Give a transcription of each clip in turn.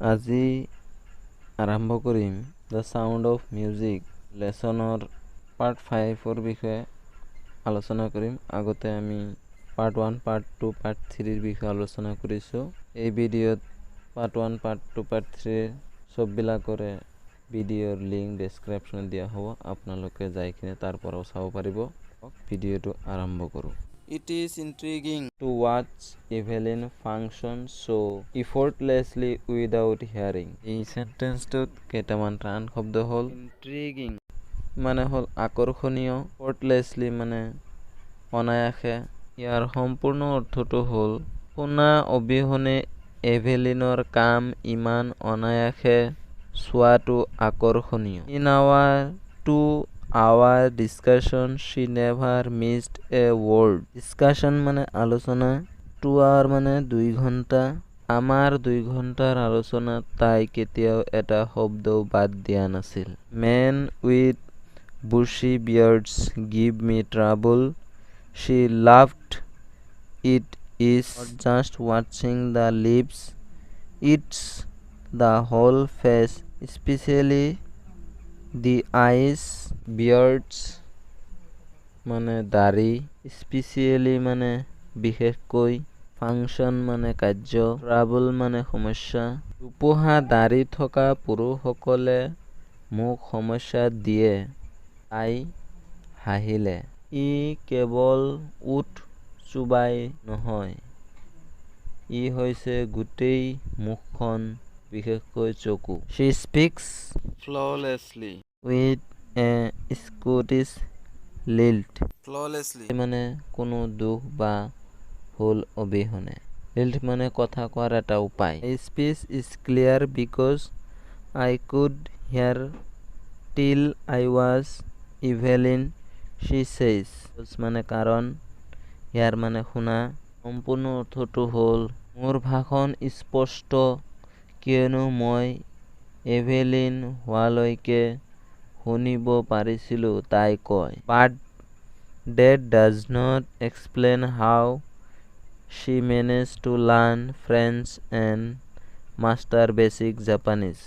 আজি আৰম্ভ কৰিম the sound of music লেচনৰ part ফাইভৰ বিষয়ে আলোচনা কৰিম। আগতে আমি part one, part two, part থ্ৰীৰ বিষয়ে আলোচনা কৰিছোঁ। এই ভিডিঅ'ত part one, part two, part থ্ৰীৰ চববিলাকৰে ভিডিঅ'ৰ লিংক ডেছক্ৰিপশ্যনত দিয়া হ'ব, আপোনালোকে যাই কিনে তাৰ পৰাও চাব পাৰিব। ভিডিঅ'টো আৰম্ভ কৰোঁ। It is intriguing to watch Evelyn function so effortlessly without hearing. এই চেণ্টেন্সটোত কেইটামান টান শব্দ হ'ল ইণ্ট্ৰিগিং মানে হ'ল আকৰ্ষণীয়, এফৰ্টলেছলি মানে অনায়াসে। ইয়াৰ সম্পূৰ্ণ অৰ্থটো হ'ল শুনা অবিহনে এভেলিনৰ কাম ইমান অনায়াসে চোৱাটো আকৰ্ষণীয়। In our 2-hour discussion she never missed a word. Discussion মানে আলোচনা, 2 আৱাৰ মানে 2 ঘণ্টা। আমাৰ 2 ঘণ্টাৰ আলোচনাত তাই কেতিয়াও এটা শব্দও বাদ দিয়া নাছিল। Men with bushy beards give me trouble, she laughed. It is not just watching the lips, it's the whole face, especially the eyes. Beards মানে দাড়ি, স্পেচিয়েলি মানে বিশেষকৈ, ফাংচন মানে কাৰ্য, ট্ৰাবল মানে সমস্যা। জোপোহা দাড়ি থকা পুৰুষসকলে মোক সমস্যা দিয়ে, তাই হাঁহিলে। ই কেৱল ওঁঠ চোবাই নহয়, ই হৈছে গোটেই মুখখন, বিশেষকৈ চকু। She speaks flawlessly with a Scottish lilt. Flawlessly মানে কোনো দোষ বা ভুল অবিহনে। লিল্ট মানে কথা কোৱাৰ এটা উপায়। My speech is clear because I could hear till I was Evelyn, she says. মানে কাৰণ, হিয়াৰ মানে শুনা। সম্পূৰ্ণ অৰ্থটো হ'ল মোৰ ভাষণ স্পষ্ট কিয়নো মই এভেলিন হোৱালৈকে শুনিব পাৰিছিলোঁ, তাই কয়। But that does not explain how she managed to learn French and master basic Japanese.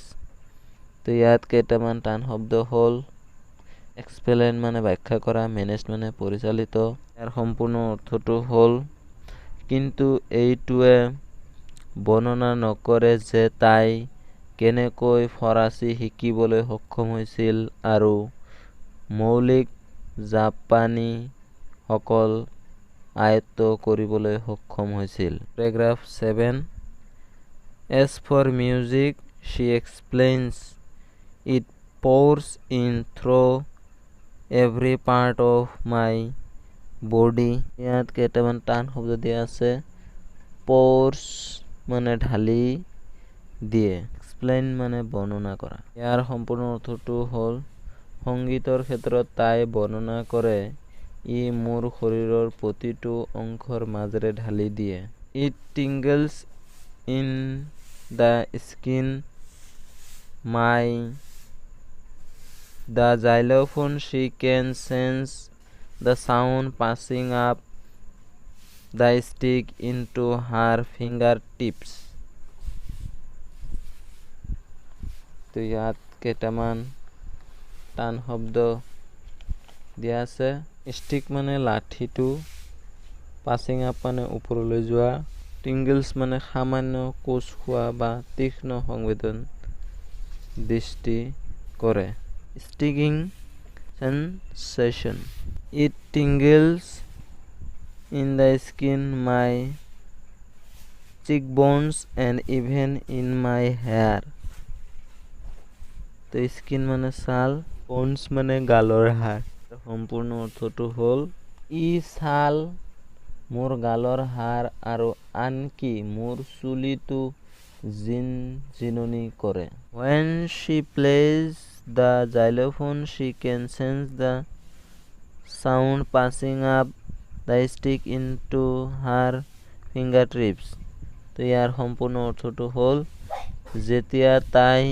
তো ইয়াত কেইটামান টান শব্দ হ'ল এক্সপ্লেইন মানে ব্যাখ্যা কৰা, মেনেজ মানে পৰিচালিত। ইয়াৰ সম্পূৰ্ণ অৰ্থটো হ'ল কিন্তু এইটোৱে বৰ্ণনা নকৰে যে তাই কেনেকৈ ফৰাচী শিকিবলৈ সক্ষম হৈছিল আৰু মৌলিক জাপানীসকল আয়ত্ত কৰিবলৈ সক্ষম হৈছিল। Paragraph 7. As for music, she explains, it pours in through every part of my body. ইয়াত কেইটামান টান শব্দ দিয়া আছে। প'ৰ্ছ মানে ঢালি দিয়ে, এক্সপ্লেইন মানে বৰ্ণনা কৰা। ইয়াৰ সম্পূৰ্ণ অৰ্থটো হ'ল সংগীতৰ ক্ষেত্ৰত তাই বৰ্ণনা কৰে, ই মোৰ শৰীৰৰ প্ৰতিটো অংশৰ মাজেৰে ঢালি দিয়ে। It tingles in the skin, my the xylophone, she can sense the sound passing up the stick into her fingertips. তো ইয়াত কেইটামান টান শব্দ দিয়া আছে। ষ্টিক মানে লাঠিটো, পাছিং আপ মানে ওপৰলৈ যোৱা, টিংগলছ মানে সামান্য কোঁচ খোৱা বা তীক্ষ্ণ সংবেদন দৃষ্টি কৰে। Stinging sensation. It tingles in the skin, my cheekbones and even in my hair. তো স্কিন মানে ছাল, বোনছ মানে গালৰ হাড়। সম্পূৰ্ণ অৰ্থটো হ'ল ই ছাল, মোৰ গালৰ হাড় আৰু আনকি মোৰ চুলিতো জিনজিননি কৰে। When she plays the xylophone, she can sense the sound passing up the stick into her fingertips. তো ইয়াৰ সম্পূৰ্ণ অৰ্থটো হ'ল যেতিয়া তাই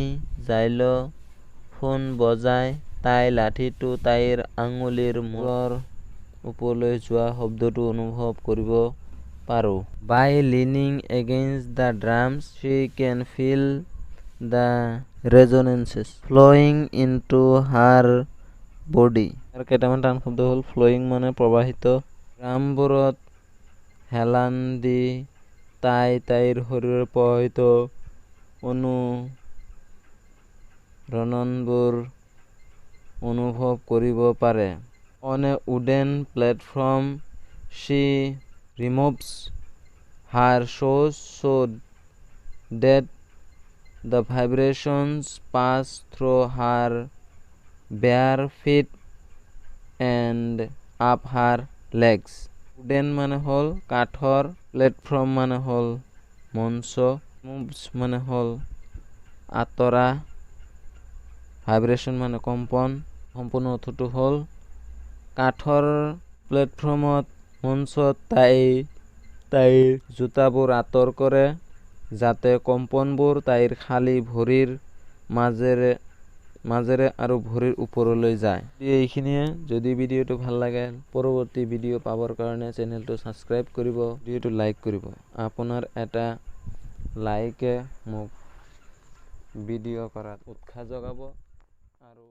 জাইলোফোন বজায়, তাই লাঠিটো তাইৰ আঙুলিৰ মূৰৰ ওপৰলৈ যোৱা শব্দটো অনুভৱ কৰিব পাৰোঁ। By leaning against the drums, she can feel The resonances flowing into her body. ইয়াৰ কেইটামান টান শব্দ হ'ল ফ্ল'য়িং মানে প্ৰবাহিত, ড্ৰামবোৰত হেলান দি তাই তাইৰ শৰীৰৰ প্ৰবাহিত অনুৰণনবোৰ অনুভৱ কৰিব পাৰে। On a wooden platform Shi ৰিমুভছ her shows so that the vibrations pass through her bare feet and up her legs. Wooden মানে হ'ল কাঠৰ, প্লেটফৰ্ম মানে হ'ল মঞ্চ, মুভছ মানে হ'ল আঁতৰা, ভাইব্ৰেশ্যন মানে কম্পন। সম্পূৰ্ণ অৰ্থটো হ'ল কাঠৰ প্লেটফৰ্মত মঞ্চত তাই তাইৰ জোতাবোৰ আঁতৰ কৰে যাতে কম্পনবোৰ তাইৰ খালী ভৰিৰ মাজেৰে আৰু ভৰিৰ ওপৰলৈ যায়। এইখিনিয়ে। যদি ভিডিঅ'টো ভাল লাগে, পৰৱৰ্তী ভিডিঅ' পাবৰ কাৰণে চেনেলটো ছাবস্ক্ৰাইব কৰিব, ভিডিঅ'টো লাইক কৰিব। আপোনাৰ এটা লাইকে মোক ভিডিঅ' কৰাত উৎসাহ যোগাব আৰু